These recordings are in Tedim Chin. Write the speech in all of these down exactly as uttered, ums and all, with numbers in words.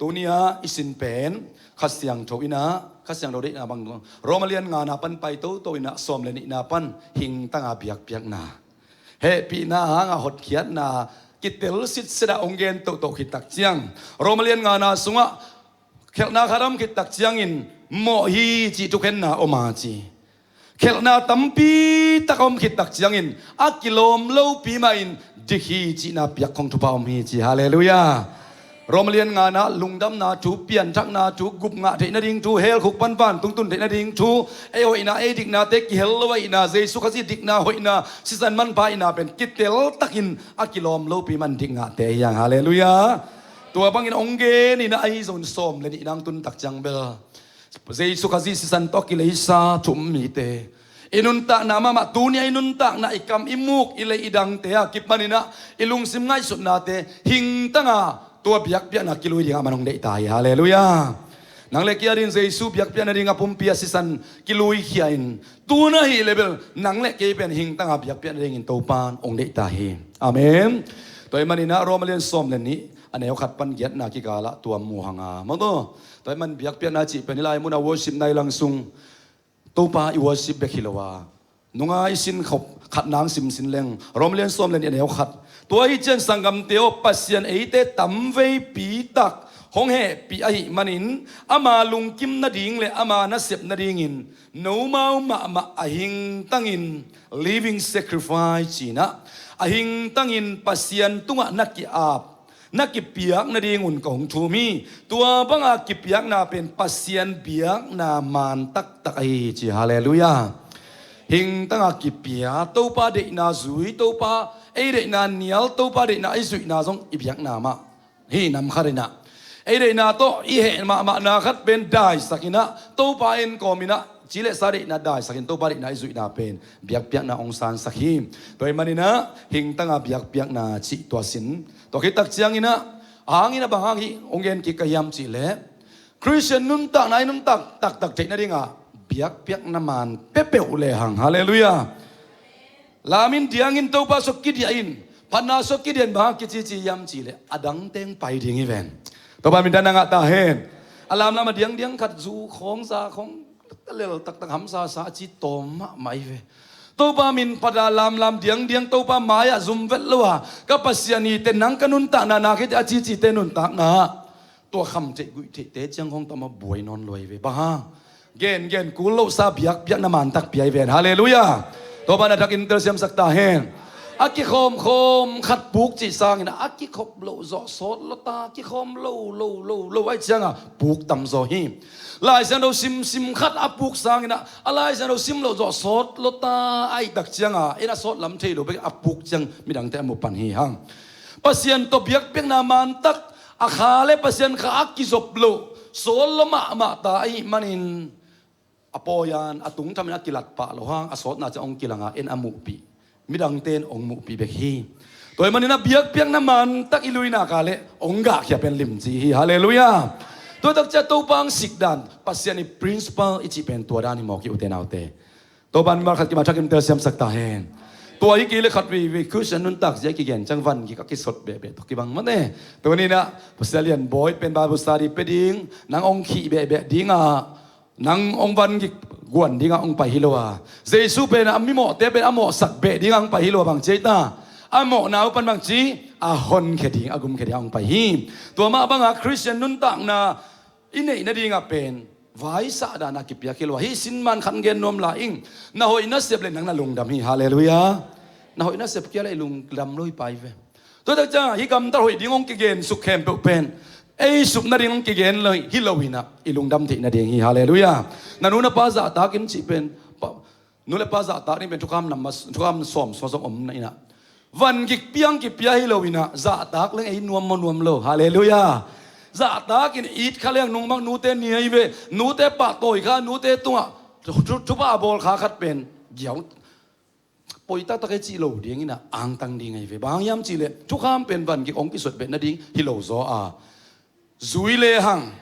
Tuni-ah i sin pen Kha Siangtho in ah, Kha Siangtho deihna bang, Roma lian ngana pan pai toto in ah sawm le nihna pan hingtanga biakpiakna, hehpihna hanga hotkhiatna kitel sitset ah hong gen toto khit tak ciang, Roma lian ngana sungah khelhna khat om khit tak ciangin mawh hi cih thukhenna om a ci. Khelhna tampi tak a om khit tak ciangin a kilawm lopi mahin dik hi cihna piak khong thupha om hi ci. Halleluiah. Roma lian ngana lungdamna thu, pianthakna thu, gupngah theih nading thu, hell khuk pan vantung tun theih nading thu, ei hoihna, ei diknate kihel lo ahihna, Jesu Khazih dikna, hoihna, sisan manpha ahihna pen kitel takin a kilawm lopi man dik ngahte hi hang. Halleluiah. Tua bangin hong gen in ah, ahi zongin sawm le nihna hong tun tak ciang bel Jesu Khazih sisan tawh kileisa thu um mite, i nuntakna mahmah, tuni-a i nuntakna, i kam, i muk, i lei, i dangte a kipanin ah i lungsim ngaihsutnate hingtanga tua biakpiakna kilui dingah man hong deihta hi. Halleluiah. Nang le kei adingin Jesu biakpiakna ding a pumpi a sisan kiluikhia in, tun ahih leh bel nang le kei pen hingtanga biakpiakna dingin Topan hong deihta hi. Amen. Tua ahih manin ah Roma lian sawm le nih, a neu khat pan giatna kikalah tua mu hang a, maw taw. Tua ahih man biakpiakna cih pen hih lai munah worship nai lang sung Topa i worship bek hi lo a, nunga i sin khop khat nang simsin leng, Roma lian sawm le nih, a neu khat. Tua ahih ciang sanggamte aw, Pasian eite tamveipi tak hong hehpih ahih manin, ama lungkim nading le ama nasep nadingin nomau mahmah a hingtangin, living sacrifice ci-in ah, a hingtangin Pasian tungah na ki-ap, na kipiak nadingun ka hong thum hi. Tua banga kipiakna pen Pasian biakna man taktak ahi ci. Halleluiah. Hingtanga kipia, Topa deihna zui, Topa ei deihna nial, Topa deihna i zuihna zong i biakna mah hi. Nam khat in ah ei deihna tawh i heh mahmahna khat pen daisak in ah, Topa en kawm in ah, ci le sa deihna daisakin Topa deihna i zuihna pen biakpiakna hong sansak hi. Tua ahih manin ah hingtanga biakpiakna cih tua sin. Tua khit tak ciangin ah, a hangin ah bang hang hih hong gen kik ka hiam cih leh, Khristian nuntakna i nuntak taktak theih nadinga biakpiakna man peuhpeuh le hang. Halleluiah. Lam in diangin, Topa sung kidiah in, phatna sung kidiah in, bang hang kicici hiam cih leh, a dangte hong pai ding hi ven. Topa minthang na ngah ta hen. A lamlam a diangdiang khat, zu khawng, za khawng, a lel taktak, hamsa sa a ci tawm mahmah hi ve. Topa min phat a lamlam diangdiang Topa mai-ah zum vet lo a, ka Pasian hi teh, nang ka nuntakna, na khit a cicite nuntakna, tua kham theih guih theihte ciang khawng tawm a buai nawn lo hi ve. Bang hang? Gen gen kul lohsa biakpiakna man tak pia hi ven. Halleluiah. Topa na thakin telsiamsak ta hen. A kikhawmkhawm khat puk cih sangin ah, a kikhop loh zawh sawt lo ta, kikhawm lo lo lo lo ahih cianga puk tamzaw hi. Lai Siangtho simsim khat a puk sangin ah, a Lai Siangtho sim loh zawh sawt lo ta ahih tak cianga, en a sawt lam thei lo bek a puk ciang midangte a mu pan hi hang. Pasian tawh biakpiakna man tak, a kha le Pasian kha a kizop loh, sawt lo mahmah ta ahih manin, a pawi-in a tungthamin a kilat pah loh hang, a sawtna ciang hong kilang a, en a muhpih, midangte in hong muhpih bek hi. Tua ahih manin a biakpiakna man tak i luinak a leh hong gahkhia pen limci hi. Halleluiah. Tua tak ciang Topa hong sik dan, Pasian i principle i cih pen tua dan hi mawk hi, ute naute. Topa in mimal khat kimah thakin telsiamsak ta hen. Tua hi kei le khat veivei Khristian nuntak zia kigen ciang van gik a kisot behbeh tawh kibang mah ne. Tuni-in ah Pastor Lian Bawi pen Bible study pia ding, nang hong khih behbeh ding a, nang hong van gik guan dingah hong pai hi lo a, Jesu pen a mimawhte pen a mawhsak beh dingah hong pai hi lo a, bangci ei ta? A mawhna uh pan bangci, a honkhia ding, a gumkhia dingah hong pai hi. Tua mah banga Khristian nuntakna i neih nadingah pen vaisah dan a kipiak hi lo a, hih sin man khat gen nuam lai ing. Na hoih na sep le nang na lungdam hi. Halleluiah. Na hoih na sep kia le i lungdam lo hi pai ve. Tua tak ciang hih gamtat hoih ding hong kigen suk khempeuh pen ei sup nading hong kigen lo hi, hi lo-in ah i lungdam theih nading hi. Halleluiah. Na nu na pa zahtak in cih pen, pa, nu le pa zahtak ding pen thukham nam ma, thukham sawm sua zong om na in ah, van gik piang kipia hi lo-in ah, zahtak leng ei nuam maw nuam lo. Halleluiah. Zahtakin it kha leng nungmak nute ni ahi ve, nute pahtawi kha, nute tungah thu, thu, thupha a bawl kha khat pen giau poi taktak e cih lo dingin ah angtang ding ahi ve. Bang hang hiam cih leh thukham pen van gik hong kisot beh nading hi lo zaw a, zui le hang,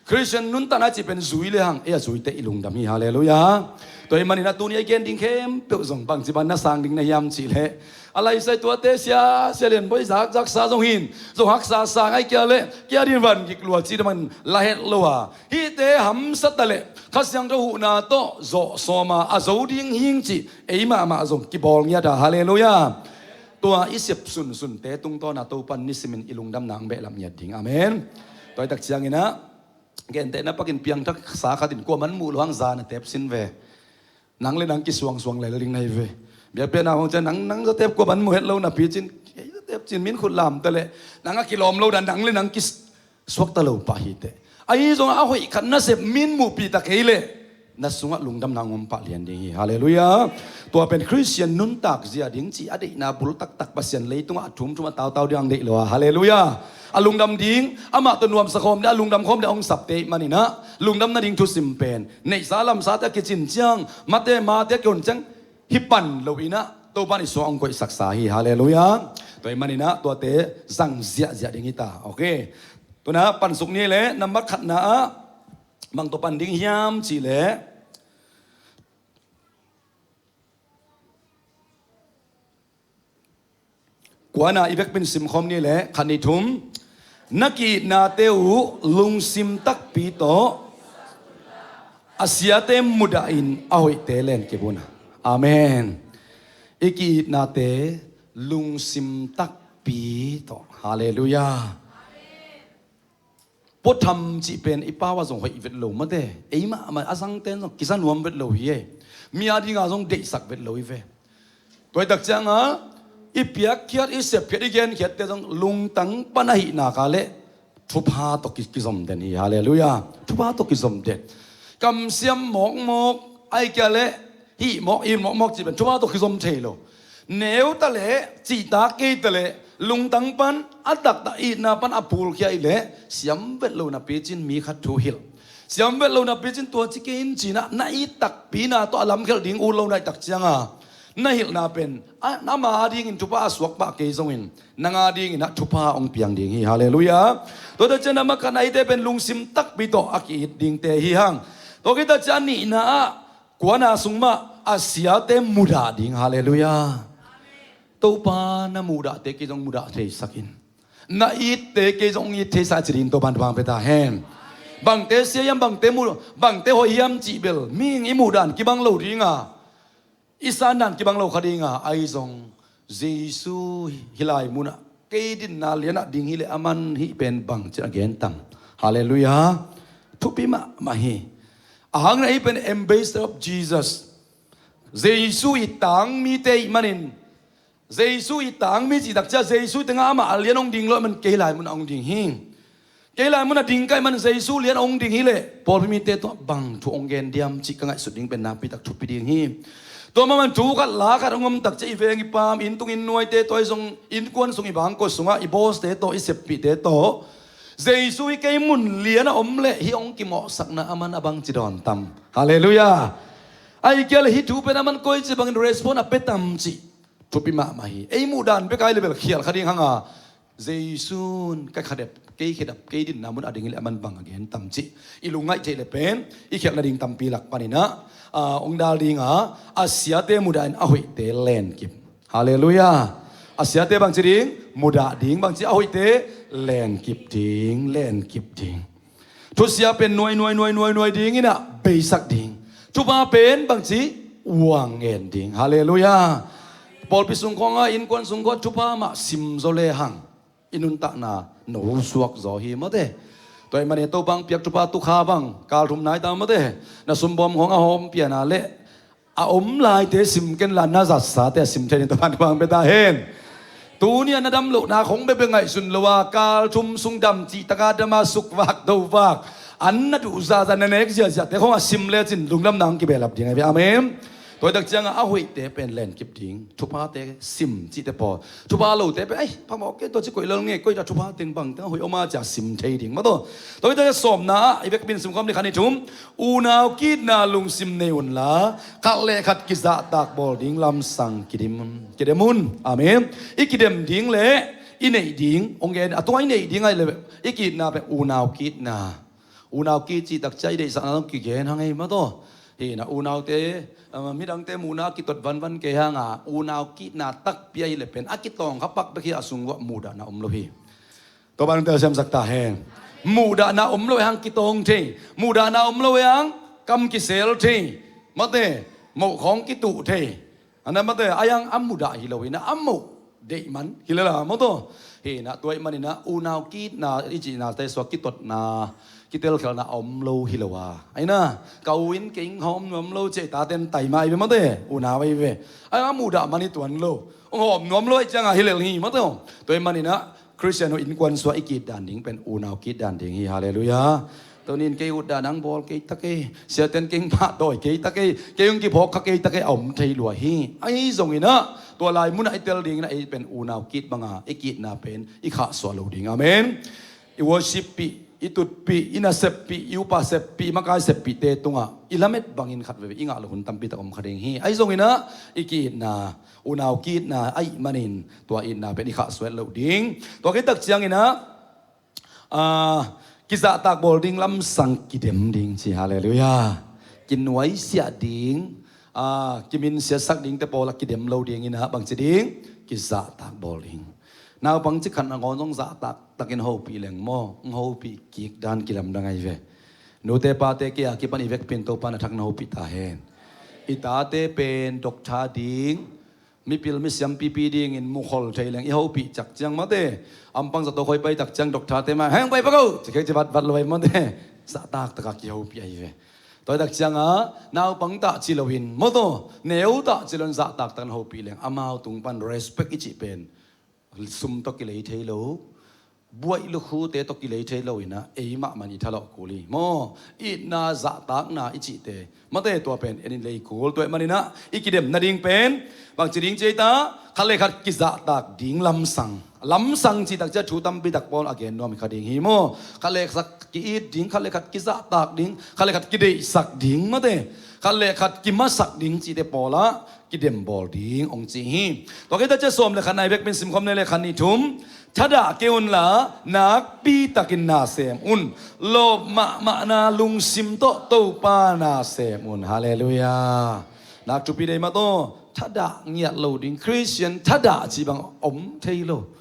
Khristian nuntakna cih pen zui le hang ei a zuite i lungdam hi. Halleluiah. Tua ahih manin a tuni a i gen ding khempeuh zong bangci bang na sang ding na hiam cih leh, a laisai tuate sia, sia lian bawi zak, zaksa zong hi in, zong haksa sa ngai kia leh kia din van gik lua ci ding man la het lo a, hihte hamsa ta leh Kha Siangtho huhna tawh zawh sawm a, a zo ding hi ing cih ei mahmah zong kibawl ngiat a. Halleluiah. Tua i sep sunsunte tungtawn a Topa'n nisimin i lungdamna hong behlap ngiat ding. Amen. Tua hi tak ciangin ah, gentehna pakin piangthaksa khat in kuaman muh lo hang zan a tep sin ve. Nang le nang kisuangsuang lel ding na hi ve. Biakpiakna hong ciang nang, nang zatep kuaman muh het lo napi cin, kei zatep cin min khut lam ta leh nang a kilawm lo dan, nang le nang kisuakta lo pah hi teh. Ahi zongin a hoih khat na sep, min muhpih ta kei leh na sungah lungdamna hong om pah lian ding hi. Halleluiah. Tua pen Khristian nuntak zia ding cih a deihna bul taktak, Pasian leitungah a thumthum a tautau ding hong deih lo a. Halleluiah. A lungdam ding, amah tawh nuamsa khawm ding, a lungdam khawm ding hong sapte ahih manin ah, lungdam nading thusim pen neihsa lamsate a kicin ciang, mate mate a kihon ciang hi pan loin ah, Topa'n i sungah hong koihsaksa hi. Halleluiah. Tua ahih manin ah tuate zang ziahziah ding hi ta. Ok. Tu-in ah pansuk ni leh, nambat khatna ah bang tawh pan ding hiam cih leh, kuana i vekpi-in simkhawm ni leh, khat, nih, thum. Na ki-itnate uh lungsim takpi tawh a siate mudahin a hoihte lenkip un. Amen. I ki-itnate lungsim takpi tawh. Halleluiah. Puatham cih pen i pau ah zong hoih vet lo mate. Ei mahmah a zangte'n zong kiza nuam vet lo hi ei. Mi a dingah zong deihsak vet lo hi ve. Tua hi tak ciangin i piakkhiat, i sepkhiat, i genkhiatte zong lungtang pan ahih nak leh thupha tawh ki, kizom den hi. Halleluiah. Thupha tawh kizom den. Kamsiam mawkmawk, ahih kei leh hih mawk, it mawkmawk cih pen thupha tawh kizom thei lo. Neu ta leh, cihtak kei ta leh, lungtang pan a taktak, itna pan a pulkhia hi leh, siam vet lo napi cin mi khat thu hilh. Siam vet lo napi cin tua ci kei in ci-in ah, na it takpina tawh a lamkhelh ding ut lo na hih tak ciangin, na hilhna pen a, ama a dingin thupha a suak pah kei zongin, nang a dingin ah thupha hong piang ding hi. Halleluiah. Tua hi tak ciangin a makaihna, eite pen lungsim takpi tawh a ki-it dingte hi hang. Tua hi tak ciangin a nihna ah, kuana sung mah a siate mudah ding. Halleluiah. Topa na muhdahte kei zong mudah theisak in. Na itte kei zong it theisak ci dingin Topa'n thupha hong pia ta hen. Bangte sia hiam, bangte mu, bangte hoih hiam cih bel mihing i muhdan kibang lo ding a, i sandan kibang lo kha ding a, ahi zong Jesu hih lai munah kei dinna lianah ding hi leh aman hih pen bangci a gen tam. Halleluiah. Thupi mahmah hi. A hang na hih pen ambassador of Jesus. Jesu i tangmite ahih manin, Jesu i tangmi cih tak ciang Jesu tengah amah a lian hong ding lo ahih man kei lai munah hong ding hi. Kei lai munah ding ka hih man Jesu lian hong ding hi leh pawlpi mite tungah bang thu hong gen diam cih ka ngaihsut ding pen nakpi tak thupi ding hi. Tua mah bangin thu khat la khat hong om tak ciang i veng i paam, inn tung inn nuaite tawh, ahi zong innkuan sung, i bangkua sungah i bawste tawh, i seppihte tawh, Jesu hi kei mun lian a om leh hih hong kimawhsakna aman a bangci dawn tam. Halleluiah. Ahih kei leh hih thu pen aman koici bangin respond a pia tam cih thupi mahmah hi. Ei muhdan bek a hih leh bel khial kha ding hang a, Jesu'n ka khedap, kei khedap, kei dinna mun a ding hi leh aman bang a gen tam cih i lungngaih theih leh pen i khialh nading tampi lak panin ah, ah, hong dal ding a, a siate mudahin a hoihte lenkip. Halleluiah. A siate bangci ding? Mudah ding. Bangci? A hoihte lenkip ding, lenkip ding. Thusia pen nuai, nuai, nuai, nuai, nuai dingin ah beisak ding. Thupha pen bangci? Uang ngen ding. Halleluiah. Pawlpi sung khawngah, innkuan sung khawngah thupha mah simzaw lehang i nuntakna no suak zaw hi mawte. Tua ahih manin Topa'n piak thupha tu kha bang kal thum nai ta mawte. Na sumbawm khawng a hawm pian a leh a om laite sim ken la, na zatsate a sim thei dingin Topa'n thupha hong pia ta hen. Tuni-a na dam lohna khawng bekbek ngaihsun lo a, kal thum sung dam cih tak a dam a, sukvak dovak, an na duh zahzah, na nek ziahziahte khawng a sim lecin lungdamna hong kibehlap ding ahi ve. Amen. Tua hi tak ciangin a hoihte pen lenkip ding. Thuphate sim cihte pawl. Thupha lote pen, ai, phamawh kei, tua ci koih lel ngei, koih ta, thupha teng bang teng a hoih om a ci a sim thei ding maw taw. Tua hi tak ciang sawmna ah, i vekpi-in simkhawm ni, khat, nih, thum. Unau ki-itna lungsim nei unla, khat le khat kizahtak bawl ding lamsang kidem un, kidem un. Amen. I kidem ding le i neih ding, hong gen, a tungah i neih ding ahih leh i ki-itna pen unau ki-itna. Unau kit cih takcia i deihsakna zong kigen hang ei mataw. Hi na unaute, ah, midangte muhna kitot vanvan kei hanga unau kitna takpi ahi le pen a kitawng kha pak bek hi a sung uah muhdahna om lo hi. Tua bang tel siamsak ta hen. Muhdahna om lo hang kitawng thei. Muhdahna om lo hang kam kisel thei. Mate, moh khawng kituh thei. Ana mate, a yang a mudah hi lo ina a moh deih man hi le la mawtaw. Hi na tua ih man ina unau kitna i cihna te suak kitotna kitelkhialna a om lo hi lo a. Aina ka u in kei hawm nuam lo cih taten taima i ve mate unau i ve. A yang a mudah man i tuan lo. Hawm nuam lo i cianga hi lel hi mataw. Tua ih man ina Khristian uh innkuan suah i kit dan ding pen unau kit dan ding hi. Halleluiah. Tunin kei ut dan ang bawl kei ta kei, siaten kei pahtawi kei ta kei, kei hong kiphawk kha kei ta kei a om thei lua hi. Ahi zonginah tua lai munah i tel dinginah ei pen unau kit banga i kitna pen i khahsuah lo ding. Amen. I worship pih, i tutpih, i naseppih, i upa seppih, i makai seppihte tungah i lamet bangin khat veve i ngah lo hun tampi tak om kha ding hi. Ahi zonginah i kitna, unau kitna ahih manin tua itna pen i khahsuah lo ding. Tua kei tak cianginah, ah, kizahtak bawl ding lamsang kidem ding ci. Halleluiah. Kinuaisiah ding, ah, kiminsiasak dingte pawlah kidem lo dinginah bangci ding, kizahtak bawl ding. Naupang cikhat nangawn zong zahtak takin hopih leng maw, ng hopih kik dan kilamdang ahi ve. Nute pate kei a kipan i vekpin Topa na thak na hopih ta hen. I tate pen doctor ding, mipil misiam pipi dingin mukhol thei leng i hopih cak ciang mate. Ampang zato khoi pai tak ciang doctor te mah heng pai pako ci khek ci vat vat lo ai mate. Zahtak taka kihopih ahi ve. Toi tak cianga naupang tah ci loin mawtaw neu tah ci loin zahtak takin hopih leng amau tung pan respect i cih pen sum tawh kilei thei lo. Buaih lukhute tawh kilei thei lo inah ei mahmah in i thalawh kul hi maw. Itna zahtakna i cihte mate tua pen en in lei kul. Tua ih maninah i kidem nading pen bangci ding ci ei ta, khat le khat kizahtak ding lamsang. Lamsang cih takcia thu tampi tak pawl a gen nuam hi kha ding hi maw. Khat le khat ki-it ding, khat le khat kizahtak ding, khat le khat kideihsak ding mate, khat le khat kimasak ding cihte pawlah kidem bawl ding hong ci hi. Tua kei takcia sawm le khat nai vekpin simkhawm nei le khat nih thum. Thadah kei unla nakpi takin na sem un. Lawp mahmahna lungsim tawh Topa na sem un. Halleluiah. Nak thupi dei mataw. Thadah ngiat lo ding Khristian thadah cih bang om thei lo.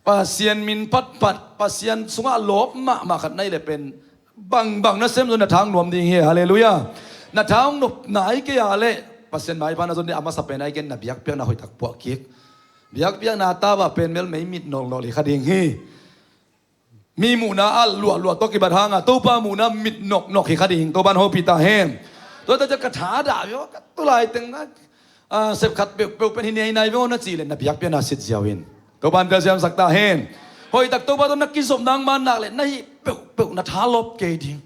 Pasian min phatphat Pasian sungah lawp mahmah khat nai le pen bangbang na sem zong na thang nuam ding hi. Halleluiah. Na thang nop nai kei a le Pasian maipha na zon ding a masa pen ai ken na biakpiakna hoihtak puah kik. Biakpiakna tawah pen mel mei mit nolnol hi kha ding hi. Mi muhna a luahluah tawh kibat hanga Topa muhna mit noknok hi kha ding. Topan hopih ta hen. Tua takcia ka thadah vio ka tulai teng na, ah, sep khat peuhpeuh pen hi nei nai vio na cih le na biakpiakna sit ziau in. Topan tel siamsak ta hen. Hoihtak Topa tawh na kizop nang man nak le na hih peuhpeuh na thalawp kei ding.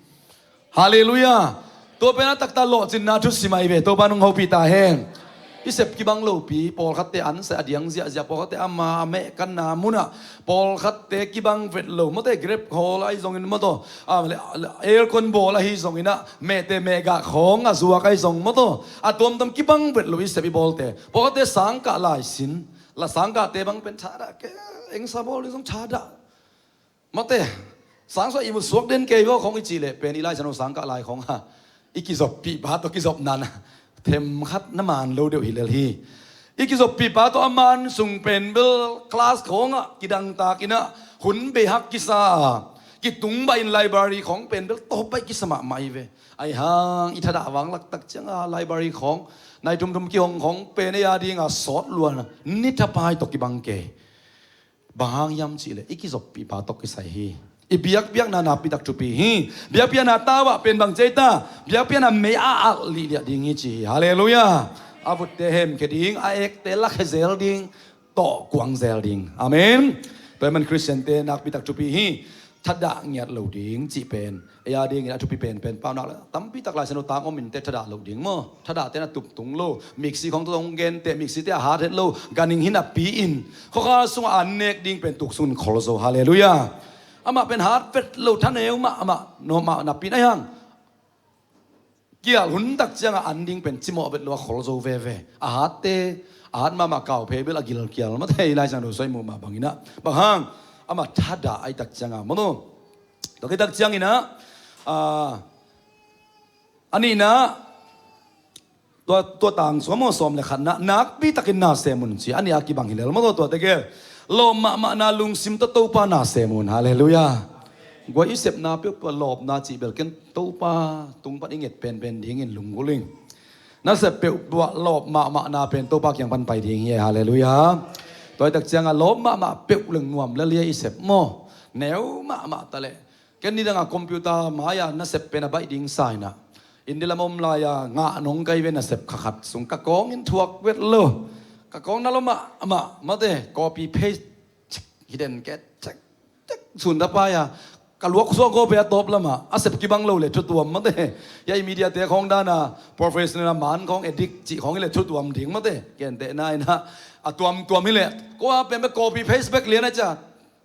Halleluiah. Tua pen a taktak lawhcinna thusim ahi ve. Topa nung hopih ta hen. I sep kibang lopi pawlkhatte an se a diang ziahziah pawlkhatte ama a meh kanna munah pawlkhatte kibang vet lo mawte grep hawl ahi zongin mawtaw, ah, le, le, aircon bawl ahi zonginah mehte mehgah khawng a zuak ahi zong mawtaw a tuamtuam kibang vet lo i sep i bawlte. Pawlkhatte sangkah laisin la sangkahte bang pen thadah ke engsa bawl ding zong thadah. Mate, sangsuah i mu suak den kei vaw khong i cih leh pen i Lai Siangtho sangkah lai khong ha i kizoppih pa tawh kizopna na themkhat na man lo deuh hi lel hi. I kizoppih pa tawh a man sung pen bel class khongah kidangtak inah hun behak kisa a kitung bah in library khong pen bel tawp bah i kisa mahmah hi ve. Ahi hang i thadah vanglak tak cianga library khong nai thumthum kihong khong pen ei a dinga sawt luana ni thapai tawh kibang kei. Bang hang hiam cihleh i kizoppih pa tawh kisai hi. I biakpiakna nakpitak thupi hi. Biakpiakna tawah pen bang ci ei ta, biakpiakna mei a alh lihliah ding hi ci hi. Halleluiah. A vutte hemkhia ding, a ekte lakhia zel ding, tawh kuang zel ding. Amen. Tua hi man Khristiante nakpitak thupi hi. Thadah ngiat lo ding cih pen ei a dingin a thupi penpen paunak le tampi tak Lai Siangtho tang om in te thadah loh ding maw? Thadah te na tup tung lo. Miksi khong tawh hong gen te, miksi te a hat het lo. Ganhing hi napi in khuakhal sungah an nek ding pen tuk sungin khol zo. Halleluiah. Amah pen hat vet lo, thaneu mah amah nawmah napi in ahi hang kial hun tak ciangah an ding pen cimawh vet lo a khol zo veve. A hatte a hat mahmah kau phei bel a gilkial mate. Ei Lai Siangtho soi muh mah banginah bang hang amah thadah ahi tak ciangah maw no. Tua kei tak cianginah A, a nihna, tua, tua tang sung maw, sawm le khatna, nakpi takin na sem un ci. A nih a kibang hi lel maw, tua, tua tegel. Lawp mahmahna lungsim tawh Topa na sem un. Halleluiah. Guai, i sepna peuhpeuh lawpna cih bel ken Topa tung pan i nget penpen dingin lunggulh ing. Na sep peuhpeuh lawp mahmahna pen Topa kiang pan pai ding hi. Halleluiah. Tua hi tak ciangah lawp mahmah peuh leng nuam lel hi, i sep maw. Neu mahmah ta leh. Ken nidangah computer mai-a nasep pen a baih ding sa inah, India lam om lai-a ngah nong kai ve, nasep kha khat sung ka kawng in thuak vet lo. Ka kawng na lo mahmah, mate, copy paste hi den ke, cek cek sun ta pai-a, ka luak suak ko pe a tawp lamah a sep kibang lo le thutuam, mate. Ya i media te khawng dana professional a man khawng edit cih khawng hi le thutuam ding, mate. Kentehna inah a tuamtuam hi le, kua pen pe copy paste bek lian a cia.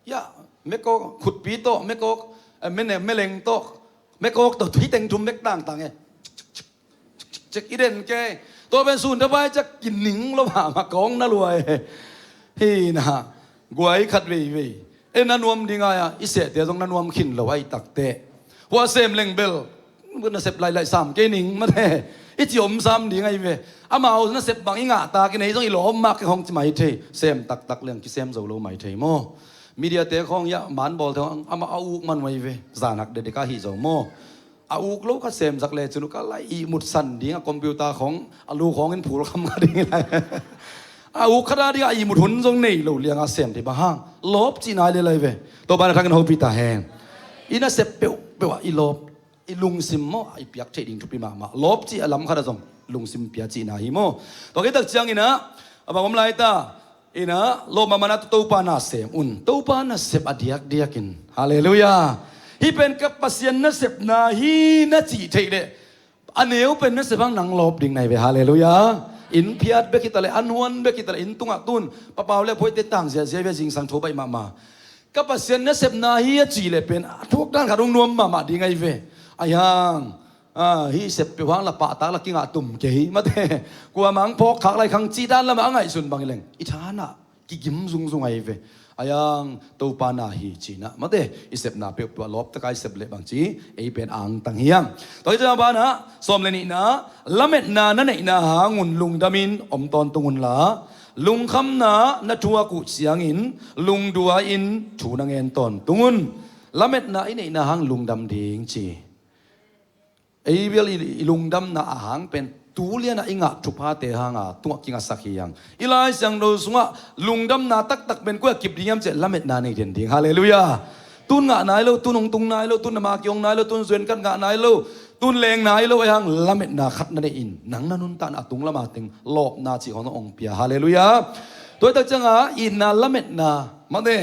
Ya, mekawk khutpi tawh, mekawk, eh, mene-, meleng tawh, mekawk tawh, hih teng thum mek tangtang e. Cik, cik, cik, cik, i den ke. Tua pen sun ta pai ciak kining lo mahmah, kawng na luai. Hi na, guai, khat veivei e na nuam ding ai-a, i sehte zong na nuam khin lo ai takte. Hua sem leng bel nasep lailai sam kei ning, mate. I ci om sam ding ai ve. Amau nasep bang i ngah ta, kinei zong i lawm mah kei hong ci mai thei. Sem taktak leng kisem zo lo mai thei maw. Media te khawng ya man bawl te khawng amah a uk man mai ve. Zan hak dedek a hi zo maw. A uk lo kha sem zak le cun ka lai ihmut san ding a, computer khawng a lu khawng in phul kham kha ding lai. A uk khat a ding a ihmut hun zong nei lo liang a sem thei bang hang. Lawp cih nai le lai ve. Tua banah thangin hopih ta hen. I nasep peuhpeuh ah i lawp, i lungsim maw, i piak theih ding thupi mahmah. Lawp cih a lam khat ah zong lungsim pia cihna hi maw. Tua khit tak ciangin ah, a bang om lai ta, inah, lawp mahmahna tawh Topa na sem un. Topa nasep a diakdiakin. Halleluiah. Hih pen ka Pasian nasepna hi na cih theih leh, a neu pen nasep hang nang lawp ding nai ve. Halleluiah. Inn phiat bek hi ta leh, an huan bek hi ta leh, inn tungah tun papau le phoite tang ziahziah ve, zingsang tho baih mahmah. Ka Pasian nasepna hi a cih leh pen a thuak dan khat hong nuam mahmah ding ai ve. Ai hang, a, hih sep peuh hang la pahtak la kingah tum kei, mate. Kuamah hong phawk khak lai khang cih dan lamah a ngaihsun bang hi leng, i thanah kigim zungzung ai ve. Ai hang Topa na hi cinah, mate, i sepna peuhpeuh ah lawptak a i sep leh bangci ei pen angtang hiam. Tua hi ciang banah sawm le nihna, lametna na neihna hangun lungdamin om tawntung unla, lungkhamna na thuak uh ciangin lungduai-in thu na ngen tawntung un. Lametna i neihna hang lungdam ding ci. Ei bel i, i lungdamna a hang pen tu lianah i ngah thuphate hanga tungah kingasak hi hang. I Lai Siangtho sungah lungdamna taktak pen koi-ah kip ding hiam cih leh lametna nei den ding. Halleluiah. Tun ngah nai lo, tun hong tung nai lo, tun na ma kihong nai lo, tun zuenkat ngah nai lo, tun leng nai lo, ai hang lametna khat na nei in nang na nuntakna a tung lama teng lawpna cih hong hong pia. Halleluiah. Tua hi tak cianga itna, lametna, mate,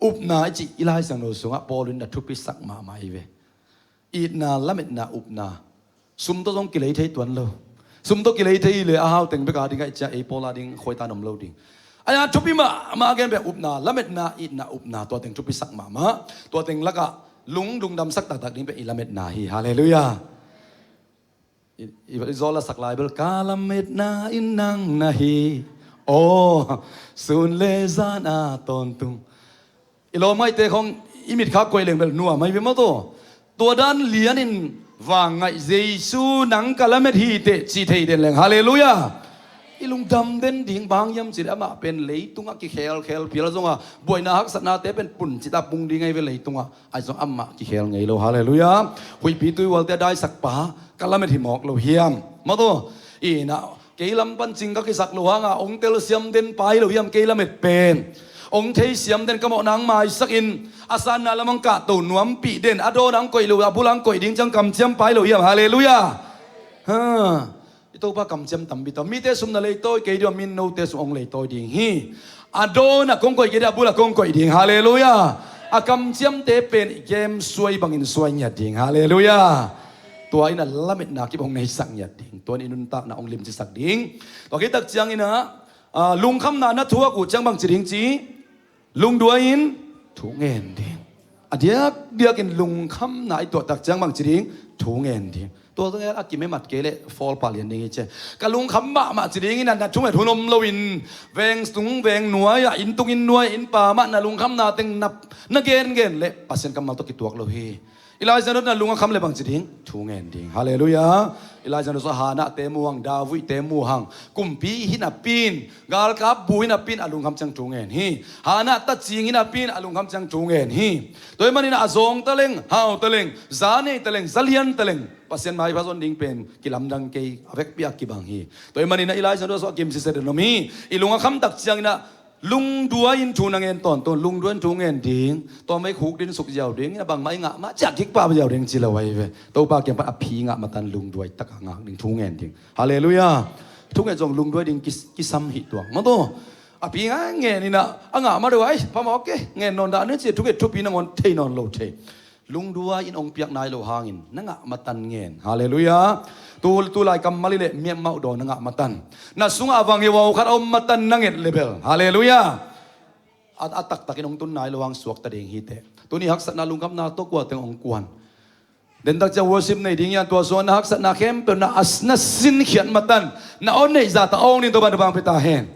upna i cih i Lai Siangtho sungah Paul in na thupisak mahmah hi ve. Itna, lametna, upna. Sum tawh zong kilei thei tuan lo. Sum tawh kilei thei le a hau teng bek a ding a i cia, ei pawl a ding khuaita nuam lo ding. Ai-a thupi mahmah gen bek upna, lametna, itna, upna, tua teng thupisak mahmah. Tua teng lakah lung, lungdamsak taktak ding bek i lametna hi. Halleluiah. I, i, i zawl a sak lai bel ka lametna in nang na hi. Aw, sun le zan a tawntung. I lawm ngaihte khawng i mitkhak koih leng bel nuam ahi ve maw taw. Tua dan lianin vang ngaih Jesu nang ka lamet hi teh ci thei den leng. Halleluiah. I lungdam den ding bang hiam cih leh amah pen leitungah kikhelkhel phial zonga buaina haksatnate pen pun cita pung ding ahi ve leitungah. Ahi zong amah kikhel ngei lo. Halleluiah. Huihpi tuihualte a daisak pa ka lamet hi mawk lo hiam? Maw taw. Inah kei lam pancing ka kisak lo hanga ong telsiam den pai lo hiam kei lamet pen? Ong theisiam den ka mawhna ang maisakin a sanna lam ang kahto nuampih den, a dawn ang koih lo, a bul ang koih ding ciang kamciam pai lo hiam? Halleluiah. Ha. I Topa kamciam tampi tawh. Mite sum na leitawi kei ding a, min note sum ong leitawi ding hi. A dawn a kong koih kei ding, a bul a kong koih ding. Halleluiah. A kamciamte pen i kem suai bangin suai ngiat ding. Halleluiah. Tua in a lametna kip ong neisak ngiat ding. Tua in i nuntakna ong limcisak ding. Tua khit tak ciangin a, a, lungkhamna na thuak uh ciang bang ci ding ci? Lungduai-in thu ngen ding. A diakdiakin lungkhamna i tuahtak ciang bang ci ding? Thu ngen ding. Tua zong a kimemat kei leh fawlpa lian ding hi ci. Ka lungkham mahmah ci dingin a na thunget hun om loin veng tung veng nuai-ah, inn tung inn nuai-ah, inn pa mah na lungkhamna teng na, na gengen leh Pasian kammal tawh kituak lo hi. Elijah in a lung a kham le bang ci ding? Thu ngen ding. Halleluiah. Elijah in a Hannah te mu hang, David te mu hang, kumpi hi napi in, galkap bu hi napi in a lungkham ciang thu ngen hi. Hannah ta cing hi napi in a lungkham ciang thu ngen hi. Tua ahih manin a zawng taleng, hau taleng, za nei taleng, za lian taleng, Pasian maipha zon ding pen kilamdang kei, a vekpi a kibang hi. Tua ahih manin Elijah in a kim sise den om hi. I lung a kham tak ciangin a lungduai in thu na ngen tawntung, lungduai in thu ngen ding. Tua mei khuk din suk ziau ding, a bangmah i ngah mah ciah kik pah ziau ding ci lo ahi ve. Topa kiang pan a phi ngah matan lungduai tak a ngak ding, thu ngen ding. Halleluiah. Thu ngen zong lungduai ding kis-, kisam hi tuak. Mah tawh a phi ngah ngen in a, a ngah mah deuh ai, phamawh kei, ngen nawn dah ni ci, thu ngen thupi nangawn thei nawn lo thei. Lungduai in hong piak nai lo hangin na ngah matan ngen. Halleluiah. Tu, tu lai kammal i leh miam mauh dawn na ngah matan, na sungah a vang hi vau khat a om matan na nget le bel. Halleluiah. A, a taktakin hong tun nai lo hang suakta ding hi teh. Tuni haksatna lungkhamna tawh kua teng hong kuan? Dentak ciang worship nei ding hi a, tua sungah na haksatna khempeuh na as, na sinkhiat matan na aw neih zahtak a hong ding Topa in thupha pia ta hen.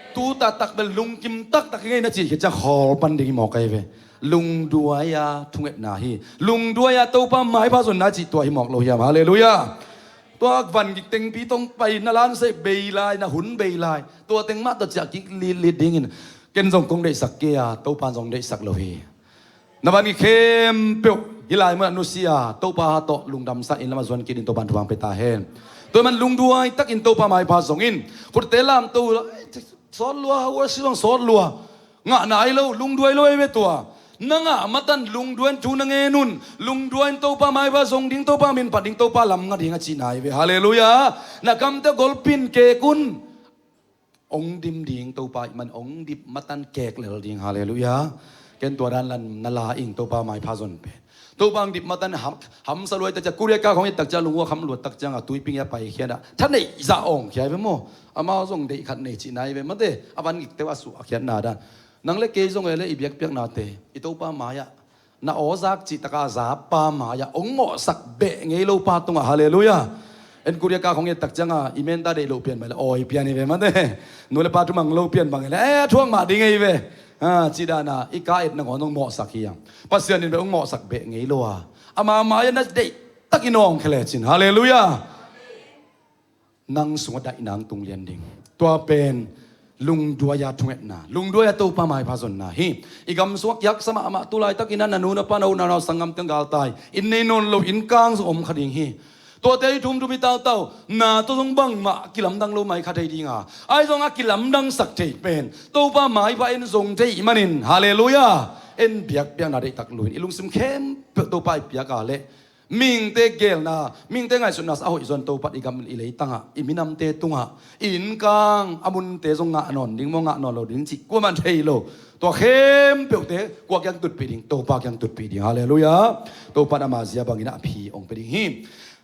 Tu taktak bel lungkim taktak hi ngei na cih khit ciang khawl pan ding hi mawk ahi ve. Lungduai a thungetna hi. Lungduai a Topa maipha zonna cih tua hi mawk lo hiam? Halleluiah. Tua van gik tengpi tawh pai, na lansei bei lai, na hun bei lai, tua teng mah tawh ciah kik litlit dingin ken zong kong deihsak kei a, Topa in zong deihsak lo hi. Na van gik khempeuh hih lai munah nusia, Topa tawh lungdamsa inn lamah zuan kik ding Topa in thupha pia ta hen. Tua ahih man lungduai takin Topa maipha zong in, khutte lamto, sawt lua, worship zong sawt lua. Ngah nai lo, lungduai lo ahi ve tua. Na ngah matan lungduai in thu na ngen un. Lungduai in Topa maipha zong ding, Topa min phat ding, Topa lam nga ding a cihna ahi ve. Halleluiah. Na kamte golpin kek un. Hong dim ding Topa ahih man hong dip matan kek lel ding. Halleluiah. Ken tua dan lan na la ing, Topa maipha zon pen. Topa hong dip matan ham, hamsa luai tak ciang, Korea kah khong i et tak ciang, lungua kham luat tak ciang a tuipi ngia paikhiat a, tha neih zah awngkhia hi ve maw. Amau zong deih khat nei cihna hi ve mate, a van gikte uh a suahkhiatna dan. Nang le kei zong e le i biakpiaknate i Topa mai-ah, na aw zak cih taka zapa mai-ah hong mawhsak beh ngei lo pa tungah, halleluiah. En Korea kah khong i et tak cianga i menta deih loh pian mah le awi pian hi ve mate. Nu le pa thumang lo pian bang hi le, eh, a thuak mah ding hi ve. Ah, cih dana i ka et nangawn hong mawhsak hi ang. Pasian in beh hong mawhsak beh ngei lo a, ama mai-ah na deih takin awngkhia lecin, halleluiah, nang sungah daihna hong tung lian ding. Tua pen lungduai-a thungetna, lungduai-a Topa maipha zonna hi. I gam sungah kihaksa mahmah, tu laitakin ah na nu na pa, na u na nau, sanggam teng galtai, inn nei nawn lo, inn kang zong om kha ding hi. Tuate i thum thum i tautau, na tawh zong bangmah kilamdang lo mai kha thei dinga, ahi zong a kilamdangsak thei pen Topa maipha en zong thei manin, halleluiah, en biakpiakna deihtak lo in i lungsim khempeuh Topa i piak a leh mihingte geelna, mihingte ngaihsutna a hoih zon Topa in i gam i leitangah, i minamte tungah, i inn kang a munte zong ngah nawn ding maw, ngah nawn lo ding cih kuaman thei lo. Tua khempeuhte kua kiang tutpih ding? Topa kiang tutpih ding. Halleluiah. Topa in ama zia bangin a phi hong pia ding hi.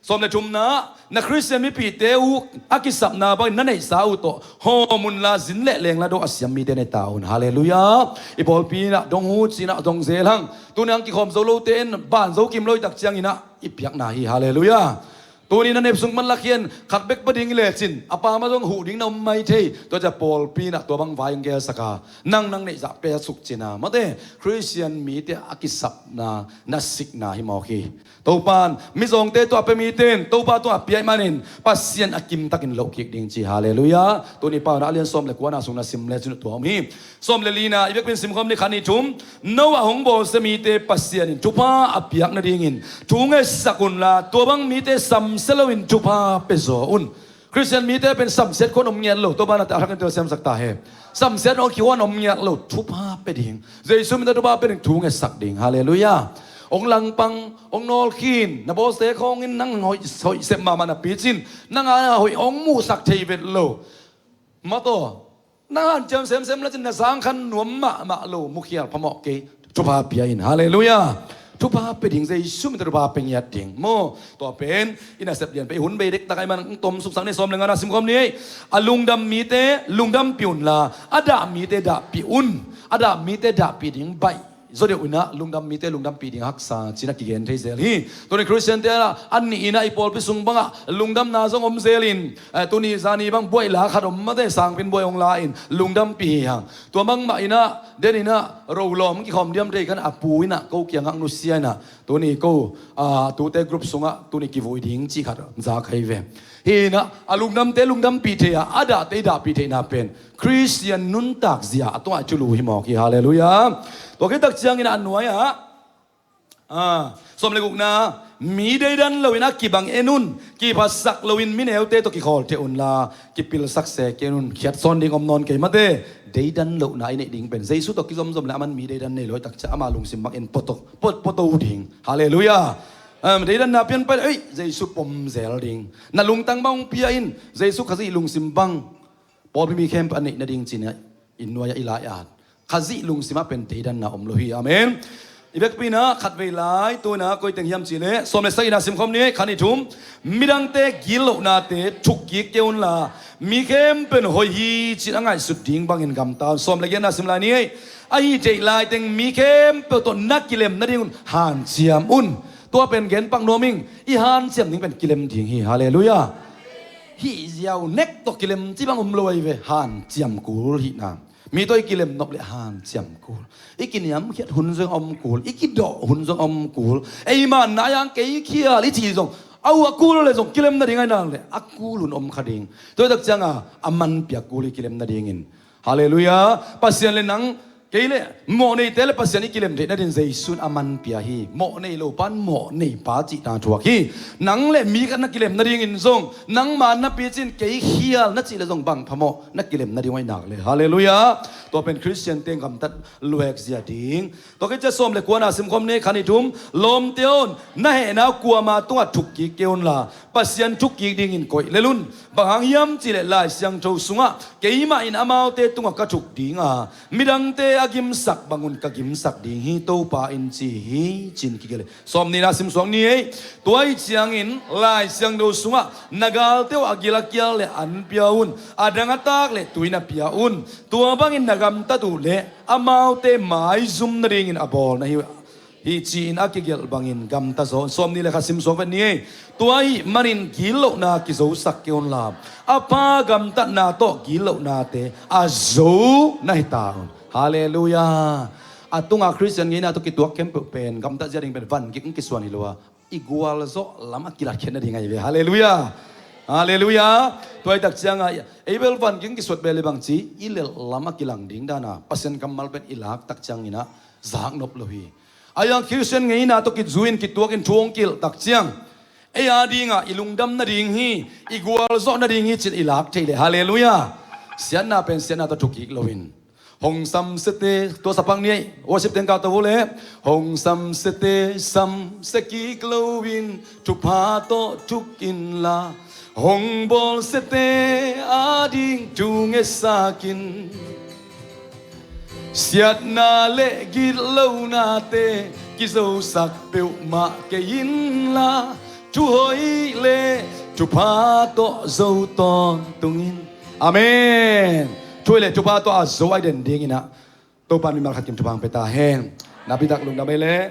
Sawm le thumna, na Khristian mipihte uh a kisapna bangin na neihsa uh tawh hawm unla, zin le lengla dawh a siam mite nei ta un. Halleluiah. I pawlpi inah dong hu cinah dong zel hang. Tuni hang kikhawm zo lote in ban zo kim lo i tak cianginah i piakna hi. Halleluiah. Tuni na nep sung pan lakhia in khat bek pia ding i lecin a pa mah zong huh ding na om mai thei. Tua ciah pawlpi inah tua bang vai hong gelsak a, nang nang neihzah pia suk cina, mate, Khristian mite a kisapna na sikna hi mawk hi. Topa in mizawngte tua pia mite in Topa tua pia ahih manin Pasian a kimtakin loh kik ding ci. Halleluiah. Tuni Paunak a lian sawm le kuana sung na sim lecin tua om hi. Sawm le lina i biakpiak in simkhawm ni, khat, nih, thum. Noah hong bawlsia mite Pasian in thupha a piak nadingin thu ngetsak unla, tua bang mite samsia loin thupha pia zaw un. Khristian mite pen samsiat khawng om ngiat lo, Topa in a thakin tua siamsak ta hen. Samsiat hong kihua om ngiat lo, thupha pia ding. Jesu min tawh thupha pia ding, thu ngetsak ding. Halleluiah. Hong langpang, hong nawlkhin, na bawlte khawngin nang hoih, hoih sep mahmah napi cin, nang a hoih hong muhsak thei vet lo. Mataw, na hanciam semsem lecin na zangkhan nuam mahmah lo, mukhial phamawh kei. Thupha pia in. Halleluiah. Thupha pia ding, Jesu min tawh thupha pia ngiat ding maw. Tua pen i nasep lian pen i hun bei dektak ahih man hong tom suksak ni. Sawm le ngana simkhawm ni. A lungdam mite lungdampih unla, a dah mite dahpih un. A dah mite dahpih ding baih zaw deuh inah lungdam mite lungdampih ding haksa cinah kigen thei zel hi. Tuni Khristiante ah a nih inah i pawlpi sung bangah lungdamna zong om zelin, eh, tuni zani bang buaih la khat om, mate, sangpin buaih hong la-in lungdampih hi hang. Tua bangmah inah den inah Ro lawm kikhawm diam thei khan a pu inah ko kiangah nusia inah tuni ko, ah, tute group sungah tuni kivui ding cih khat za kha hi ve. Hi inah a lungdamte lungdampih thei a, a dahte i dahpih theihna pen Khristian nuntak zia a tungah i thulu hi mawk hi. Halleluiah. Tua khit tak ciangin a nuai-ah, ah, sawm le gukna, mi deidan loin a kibang en un, kiphatsak loin mi neute tawh kikhawl theh unla, kipilsak se kei un. Khiat sawn ding om nawn kei mate. Deidan lohna i neih ding pen Jesu tawh kizomzom le aman mi deidan nei lo ahih tak ciang ama lungsim bangin puato, puat, puato ding. Halleluiah. Um, deidanna pian pai le, ei, Jesu pom zel ding. Na lungtang bang hong pia in, Jesu Khazih lungsim bang pawlpi mi khempeuh a neih nading ci-in i nuai-ah i lai-at Khazih lungsim ah pen deidanna om lo hi. Amen. I vekpi inah khatvei lai, tu inah koi teng hiam cih leh sawm le sagihna simkhawm ni ei, khat, nih, thum. Midangte gitlohnate thukkik kei unla, mi khempeuh in hoih hi ci-in a ngaihsut ding bangin gamta un. Sawm le giatna sim lai ni ei. Ahih theih laiteng mi khempeuh tawh na kilem nadingun hanciam un. Tua pen gen pak nuam ing, i hanciam ding pen kilem ding hi. Halleluiah. Hih ziau nek tawh kilem ci bang om lo ahi ve, hanciam kul hihna. Mi tawh i kilem nop le hanciam kul. I kiniamkhiat hun zong a om kul, i kidawh hun zong a om kul. Ei manna a yang kei khial i cih zong, a uh a kul le zong kilem nading ahi nak le a kul hun om kha ding. Tua ahih tak cianga a manpia kul i kilem nadingin. Halleluiah. Pasian le nang, kei le mawhneite le Pasian i kilem theih nadin Jesu in a manpia hi. Mawhnei lo pan mawhnei pa cihna thuak hi. Nang le mi khat na kilem nadingin zong nangma na picin kei khial na cih le zong bang phamawh na kilem nading uh ahi nak le. Halleluiah. Tua pen Khristiante gamtat luhek zia ding. Tua khit ciang sawm le kuana simkhawm ni ei, khat, nih, thum. Lawmte aw, na hehna uh kuama tungah thukkik kei unla, Pasian thukkik dingin koih lel un. Bang hang hiam cih leh Lai Siangtho sungah, keimah in amaute tungah ka thuk ding a, midangte a gimsak bangun ka gimsak ding hi, Topa in ci hi, ci-in kigelh hi. Sawm nihna simsuak ni ei. Tua ahih ciangin Lai Siangtho sungah, na galte uh a gil a kial le an pia un, a dang a taak le tui na pia un. Tua bangin na gamtat uh leh amaute maizum nadingin a bawl na hi uh hi, ci-in a kigelh bangin gamta zaw. Sawm nih le khat simsuak vet ni ei. Tua ahih manin gitlohna kizosak kei unla, a pa gamtatna tawh gitlohnate a zo na hi ta un. Halleluiah. A tunga Khristian ngeina tawh kituak khempeuh pen gamtat zia ding pen van gik hong kisuan hi lo a, i gualzawh lam a kilatkhiat nading ahi ve. Halleluiah. Halleluiah. Tua ahih tak cianga ei bel van gik hong kisuat bel hi bang ci, i lelh lam a kilang ding dana Pasian kammal pen i lak tak cianginah zaknop lo hi. Ahi hang Khristian ngeina tawh kizui-in kituakin thu hong kilh tak ciang, ei a dingah i lungdam nading hi, i gualzawh nading hi ci-in i lak theih leh, halleluiah, siatna pen siatna tawh thuk kik loin, hong sam sete, tua sapak ni ei, worship teng kau to vo leh, hong sam sete sam sia kik loin, thupha tawh thuk inla, hong bawl sete a ding thu ngetsak in. Siatna le gitlohnate kizosak peuhmah kei inla, thuhoih le thupha tawh zo tawntung in. Amen. Thuhoih le thupha tawh a zo a i den dinginah Topa in mimal khat kim thupha hong pia ta hen. Napi tak lungdam ei leh.